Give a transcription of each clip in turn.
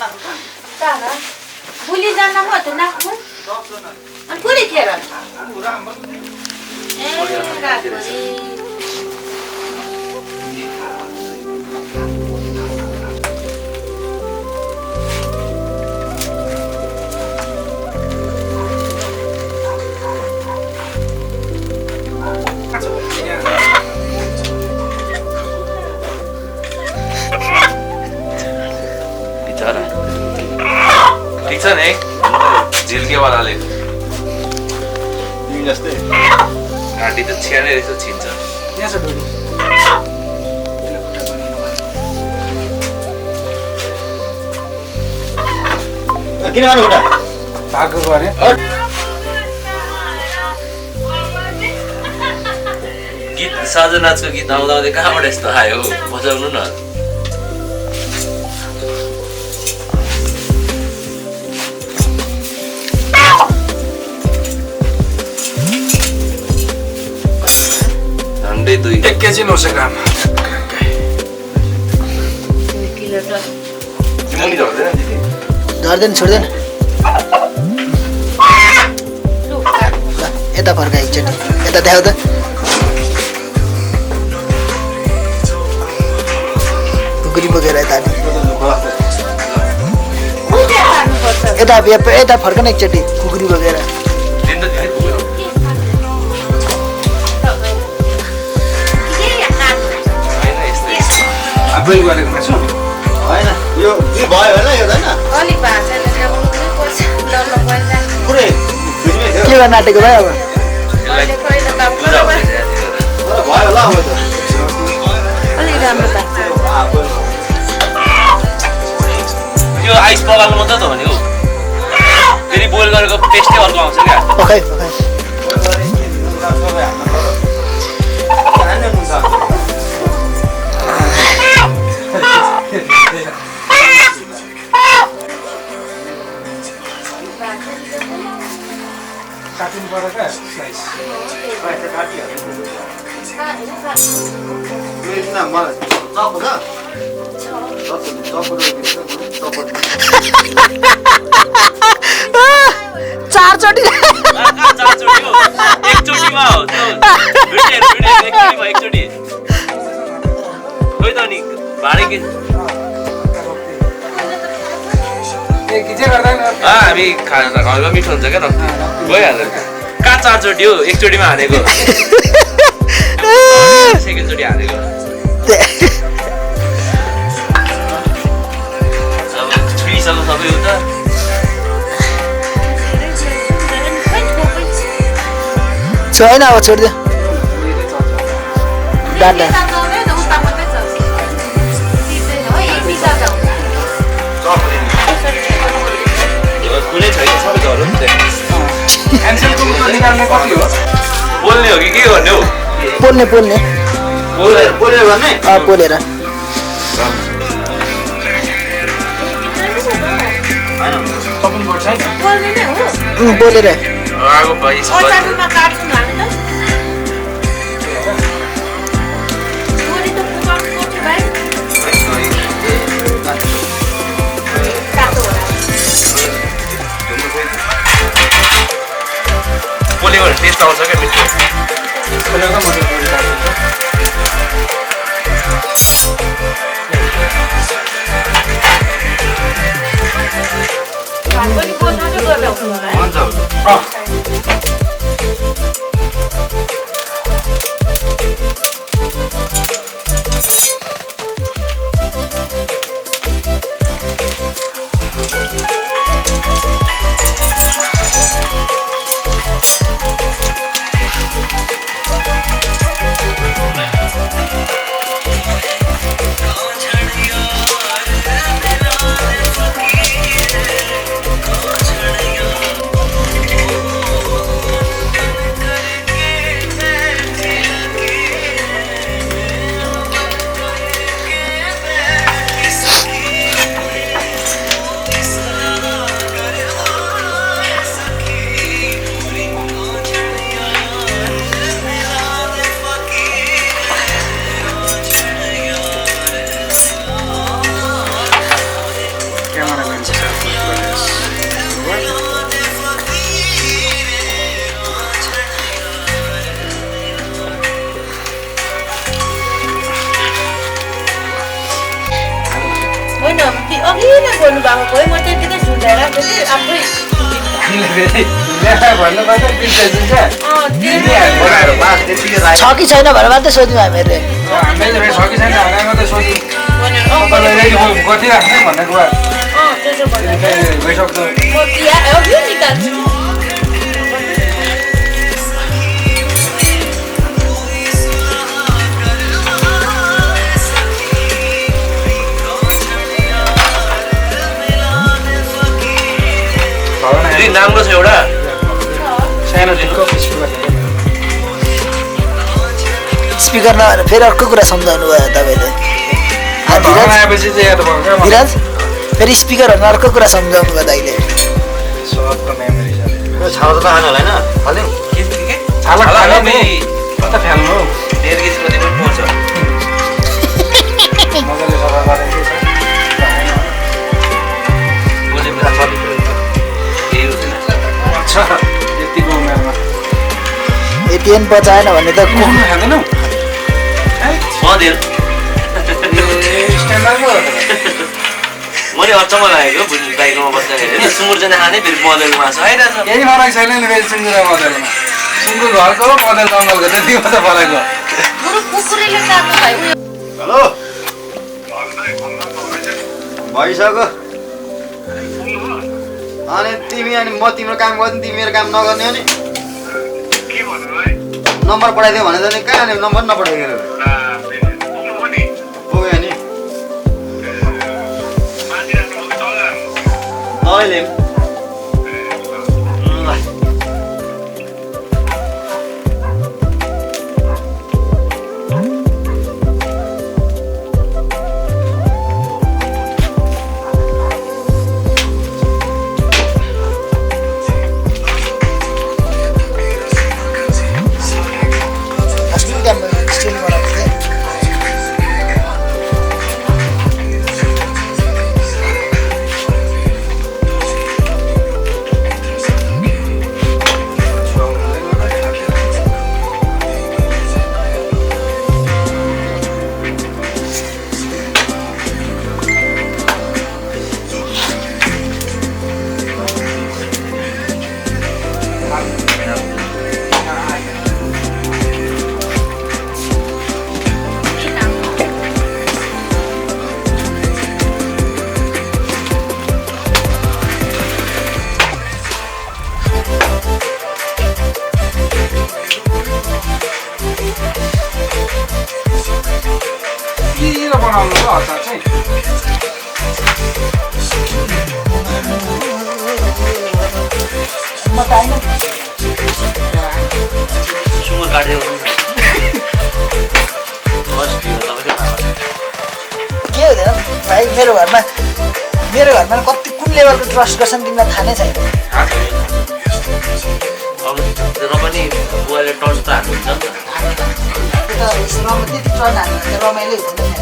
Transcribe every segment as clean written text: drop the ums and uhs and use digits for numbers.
Tara. Buli जान म त नाख्नु अनि कुरी खेर ए रातभरि बिचारा ठीक छ नि झिल्केवालाले जस्तै घाँटी त छ्यानै रहेछ छिन्छ यहाँ छ डोरी किन गर्नु खुट्टा भागको गरे गीत साजनाचको गीत आउँदा आउँदै कहाँबाट यस्तो आयो बजाउनु न झन्डै 2 1 केजी 900 ग्राम मम्मी झर्दैन दिदी झर्दैन छोड्दैन यता फर्का एकचोटि यता देखाउ त खुकुरी बोकेर यता फर्कन एकचोटि खुकुरी बोकेर बोइल गरेको मासु होइन यो भयो होइन यो होइन अलिक भाषा पुरै के गर्न आँटेको भाइ अब भयो होला अब त अलिक राम्रो लाग्छ यो आइस पकाल्नु मात्रै त हो नि हौ फेरि बोइल गरेको टेस्टै अर्को आउँछ क्या पकाइ काटिनु पर्यो क्या स्लाइस चारचोटि एकचोटिमा हो त्यो एकचोटि खोइ त नि भाँडे के हामी घरमा मिठो हुन्छ क्या त गइहाल्छ कहाँ 4 चोटि हो एकचोटिमा हानेको सेकेन्ड चोटि हानेको अब छोडिसक्यो सबै उता छैन अब छोडिदियो डाटा कुनै छैन सबै झर्नु नि एन्सेलको मुख निकाल्ने कति हो बोल्ने हो कि के गर्ने हो पोल्ने बोलेर गर्ने पोलेर तपाईँ गर्छ है पोलेर आगो भाइ अचारमा काट्छु हामी त गोरी त पुकाउनु पर्छ भाइ काट्नु होला पोलेको टेस्ट आउँछ क्या मिठो खोलेको मटर बोइल काट्नु पनि पोल्नु चाहिँ गर्दा हुन्छ होला है हुन्छ अघि नै बोल्नु भएको खोइ म त्यतिकै सुनेर फेरि आफै भन्नुपर्छ बिर्सेछु क्या छ कि छैन भनेर मात्रै सोध्यौँ हामीहरूले हामीले छ कि छैन भनेर मात्रै सोध्यौँ तपाईँलाई रेडी गरिदिइराख्ने भन्ने कुरा त्यसो भन्दा भइसक्छ म अघि निकाल्छु नाङ्लो छ एउटा सानो स्पिकर नभएर फेरि अर्को कुरा सम्झाउनु भयो तपाईँले आएपछि चाहिँ याद भयो क्या विराज फेरि स्पिकरहरूमा अर्को कुरा सम्झाउनु भयो दाइले सबको मेमोरी छ छाला त खानु होला होइन हाल्यौँ छाला खानु नि कता फ्याल्नु हौ डेढ केजी कति पनि पाउँछ मजाले सफा गरेको छ यतिको उमेरमा एटिएन बचाएन भने त खाँदैनौ मधेर स्ट्यान्डर्डको मैले अचम्म लागेको बाइकमा बस्दाखेरि सुँगुर चाहिँ खाने फेरि मधेरको मासु आइरहेछ केही फरक छैन नि फेरि सुँगुर र मधेरमा सुँगुर घरको मधेर जङ्गलको त्यति मात्र फरक हो बरु कुकुरले काट्नु भयो हेलो भइसक्यो अनि तिमी अनि म तिम्रो काम गर्दिन तिमी मेरो काम नगर्ने हो नि नम्बर पठाइदियो भने त नि कहाँ नि नम्बर नपठाइदियो पुग्यो नि तैँले स्टिल बनाएको थिएँ पिरो बनाउनु हो अचार चाहिँ म त होइन सुँगुर काटेको के हुँदैन भाइ मेरो घरमा कति कुन लेभलको ट्रस्ट गर्छन् तिमीलाई थाहा नै छैन अब र पनि बुवाले टर्च त हाल्नुहुन्छ नि त त्यो त त्यति ट्रस्ट हाल्नु रमाइलो हुँदैन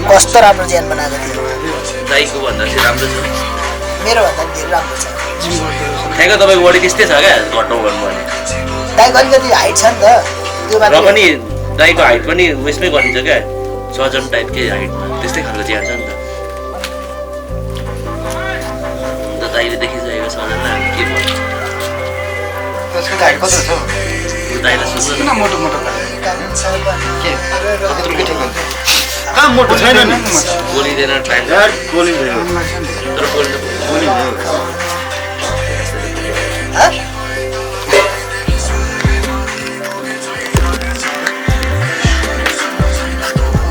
कस्तो राम्रो ज्यान बनाएको थियो दाइको भन्दा चाहिँ राम्रो छ मेरो भन्दा धेरै राम्रो छ ठ्याक्क तपाईँको बडी त्यस्तै छ क्या घटाउ भन्नु भने दाइको अलिकति हाइट छ नि त त्यो र मात्रै पनि दाइको हाइट पनि उयसमै गरिन्छ क्या सजन टाइपकै हाइटमा त्यस्तै खालको ज्यान छ नि त दाइले देखिसकेको सजनलाई के भन्नु त्यसको हाइट कत्रो छ दाइलाई सोध्नु किन मोटो मोटो कहाँ मोटो छैन नि बोलिँदैन टाइम बोलिँदैन तर बोल्नु बोलिँदैन हँ?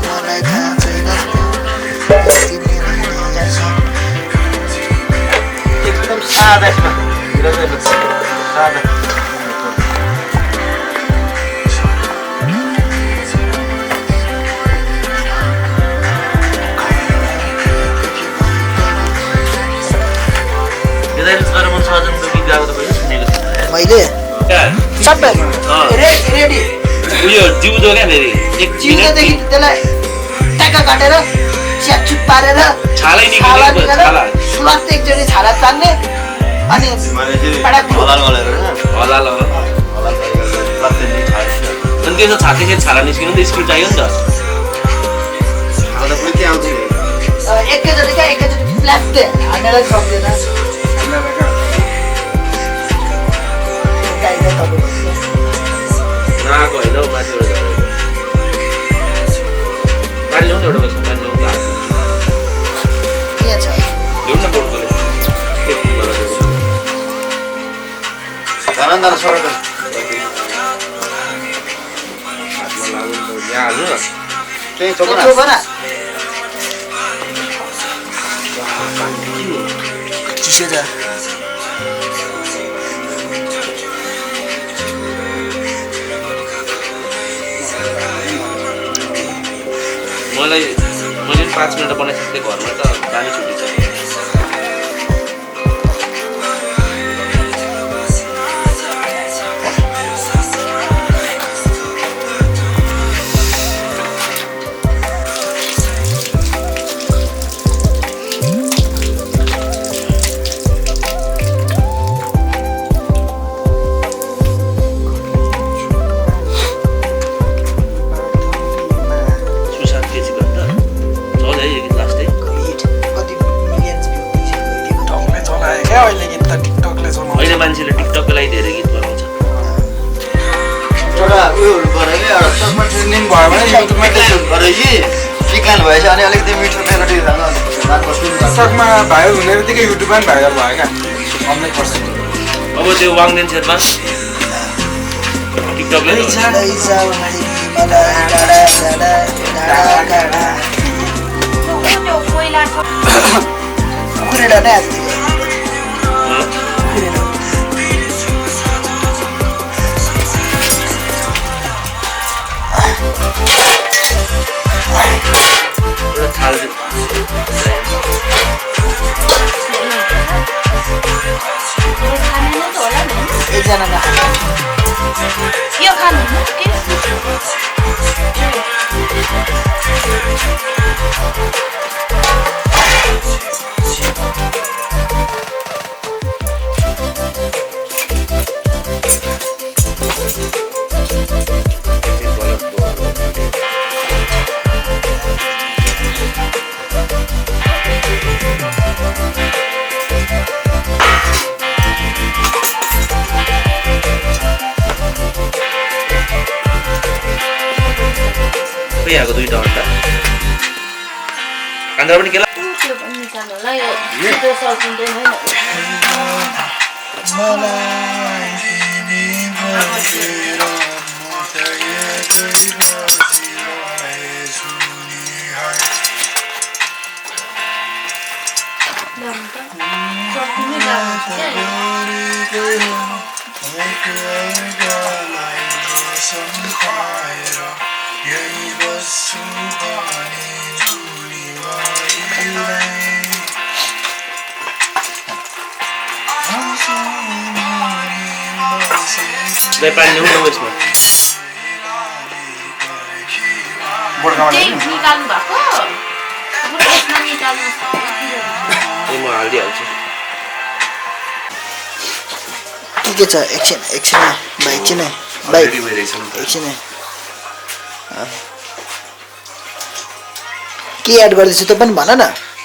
मलाई थाहा छैन एकदम सादा यसमा सादा मैले सबै रेडी उयो जिउँदो क्या फेरि चिउदेखि त्यसलाई ट्याक्क काटेर च्यापचुप पारेर छालै छाला निकालेको छाला सुलक्क एकचोटि छाला तान्ने अनि भनेपछि पडाकु हलाल गरेर हलाल हो हलाल गरेर लत्ते खान्छ अनि त्यसो छातीखेत छाला निस्किनु त स्किल चाहियो नि त आउँदा पनि के आउँछ एकैचोटि क्या एकैचोटि प्लास्टे हानेलाई सक्दैन गाईलाई तपाईँको नआएको होइन हौ माथिबाट झरेको पानी ल्याउनु एउटा बस्नु पानी ल्याउनु के छ ल्याउनु न बोटकोले धनन्दार सडक हातमा लाग्नु त यहाँ हाल्नु न केही छोपन चोपन चिसो छ मैले 5 मिनट बनाइसकेँ घरमा त पानी छुट्टी छ अहिले मान्छेले टिकटकको लागि धेरै गीत बनाउँछ एउटा उयोहरू गरेँ कि एउटा त्यसमा ट्रेनिङ भयो भने युट्युबमा मेडिटेसन गरेँ कि निकाल भएछ अनि अलिकति मिठो मेलोडी रातको सुन्नु टिकटकमा भाइरल हुने बित्तिकै युट्युबमा पनि भाइरल भयो क्या 100%। अब त्यो वाङदेन शेर्पा टिकटकले कुकुरेडा नै हाल्थ्यो एउटा थाल एकजना नखाने यो खानु के यहाँको 2टा अन्डा आन्द्रा पनि केला त्यो पनि निकाल्नु होला यो छिटो सकिँदैन हैन दही पानी ल्याउनु न यसमा त्यही निकाल्नु भएको बरु यसमा निकाल्नु म हालिदिइहाल्छु के छ एकछिन भाइ एकछिन भाइ रेडी भइरहेछ नि त एकछिन के एड गर्दैछु त पनि भन न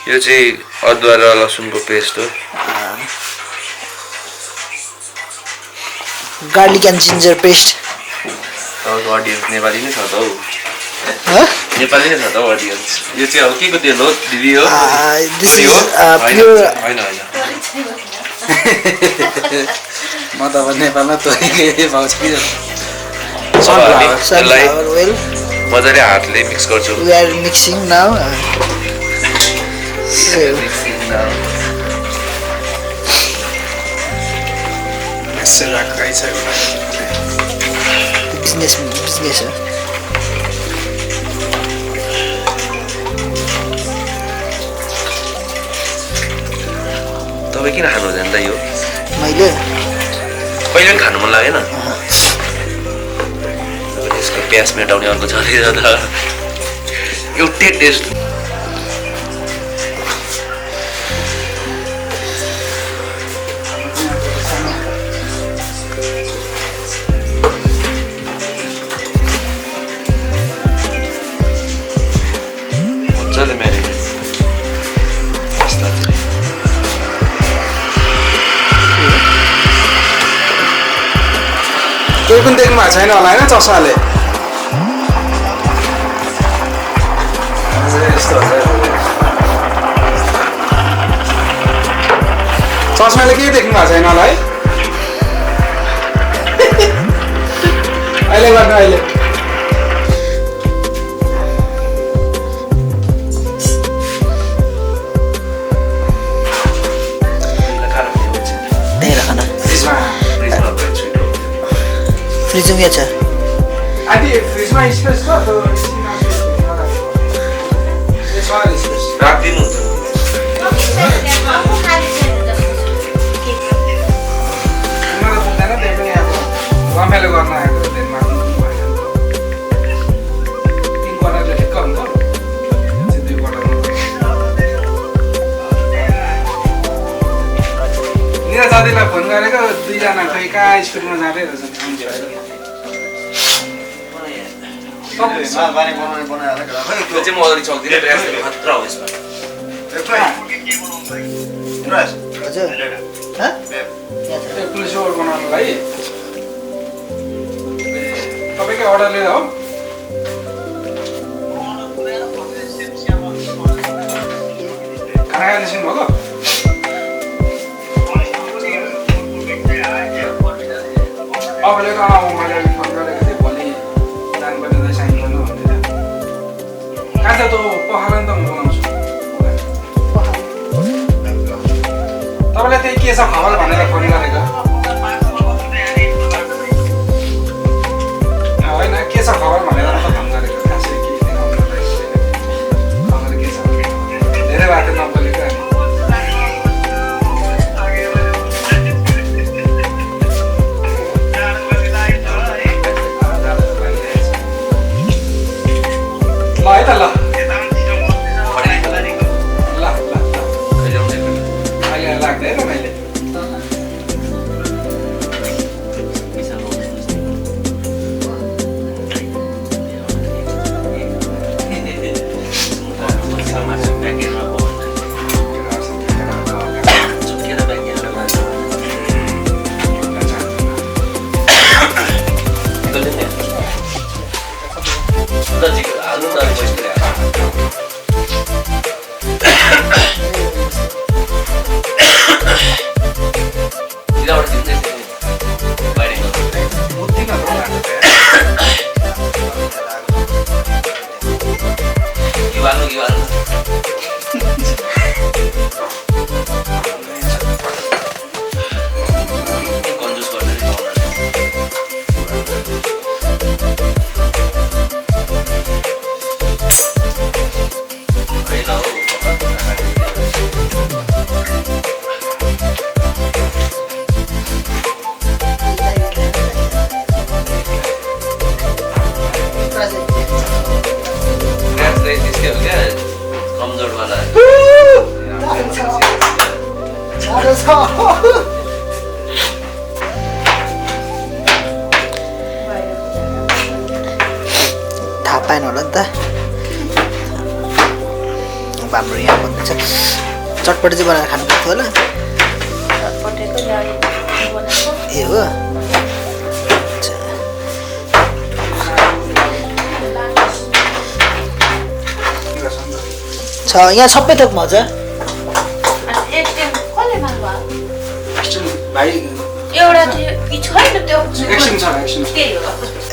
यो चाहिँ अदुवा र लसुनको पेस्ट हो गार्लिक एन्ड जिन्जर पेस्ट तपाईँको अडियन्स नेपाली नै छ त हौ ह नेपाली नै छ त हौ अडियन्स यो चाहिँ अब के को तेल हो दिदी हो दिस छोरी इज हो प्योर होइन म त अब नेपालमा तोरीकै पाउँछ कि यसलाई sunflower oil मजाले हातले मिक्स गर्छु we are mixing now so यसो राख्दै छ business हो तपाईँ किन खानु हुँदैन त यो मैले कहिले पनि खानु मन लागेन यसको प्याज मेटाउने अर्को छँदैछ त एउटै टेस्ट केही पनि देख्नु भएको छैन होला होइन चस्माले चस्माले केही देख्नु भएको छैन होला है अहिले गर्नु अहिले फ्रिज में अच्छा आदि फ्रिज में स्पेस छ तो राखिदिनु रमाइलो गर्न आएको दिनमा तिन क्वार्टरले ठिक्क हुन्छ दुई क्वार्टर निरा दादीलाई फोन गरेको दुईजना खै कहाँ स्कुलमा जाँदै रहेछ बानी बनाउने बनाएर त्यो चाहिँ म अगाडि चौकतिर प्रयास खतरा हो यसमा हजुर हाँ पुलिस ओभर बनाउनलाई तपाईँकै अर्डर लिएर हो खाना खाएर निस्किनु भएको अब लिएर मैले फोन गरेको थिएँ भोलि जानुपर्ने साइन गर्नु भनेर कहाँ त तँ पखाला नि त म बोलाउँछु तपाईँलाई त्यही के छ खबर भनेर फोन गरेको होइन के छ खबर भनेर त फोन गरेको खासै के खबर के छ धेरै बाटो नबोलेको ल है त ल अहिले लाग्दैन मैले थाहा पाएन होला नि त अब हाम्रो यहाँ भन्नुहुन्छ चटपटी चाहिँ बनाएर खानु पर्थ्यो होला ए हो छ यहाँ सबै थोकमा छ भाइ एउटा थियो कि छैन त्यो एकछिन छ एकछिन त्यही हो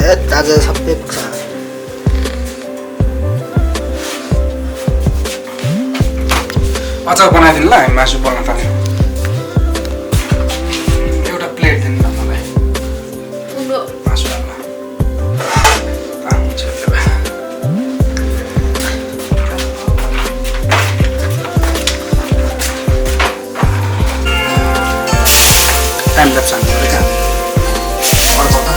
ए आज सबै छ अचार बनाइदिनु ल हामी मासु बनाउन थाल्यौँ एउटा प्लेट दिनु न मलाई मासु हाल्न हुन्छ टाइम ल्याप्स हाल्नु पऱ्यो क्या अर्को त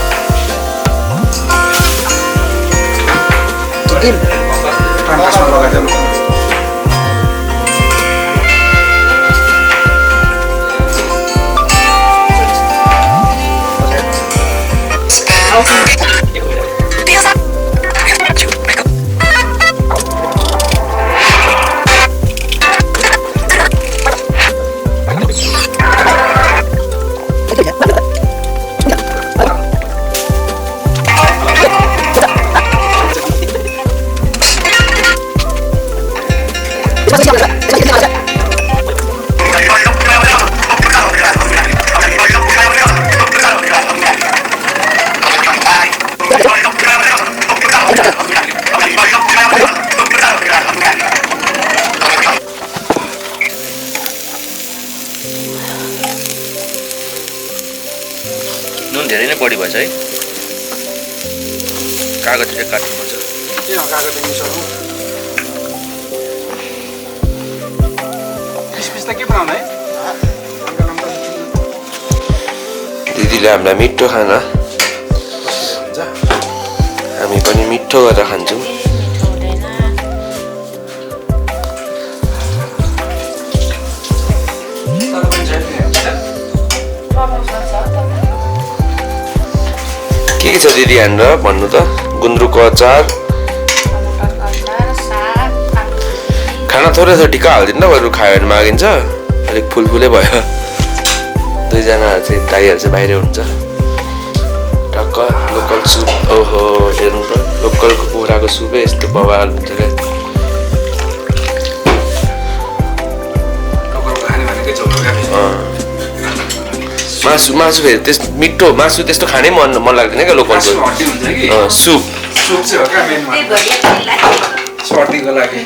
टाइम पासमा लगाइदिनु बढी भएछ है कागज चाहिँ काट्नुपर्छ के हो कागज मिसाउनु किसमिस त के बनाउने है दिदीले हामीलाई मिठो खाना हुन्छ हामी पनि मिठो गरेर खान्छौँ के छ दिदी हाम्रा भन्नु त गुन्द्रुकको अचार खाना थोरै छ टिका हालिदिनु न बरु खायो भने मागिन्छ अलिक फुलफुलै भयो दुईजनाहरू चाहिँ दाइहरू चाहिँ बाहिर हुन्छ टक्क लोकल सुप ओहो हेर्नु त लोकल कुखुराको सुपै यस्तो बवाल हुन्छ क्या मासु मासु फेरि त्यस मिठो मासु त्यस्तो खानै मन लाग्दैन क्या लोकलको हड्डी हुन्छ कि सुप सुप चाहिँ हो क्या मेन सर्दीको लागि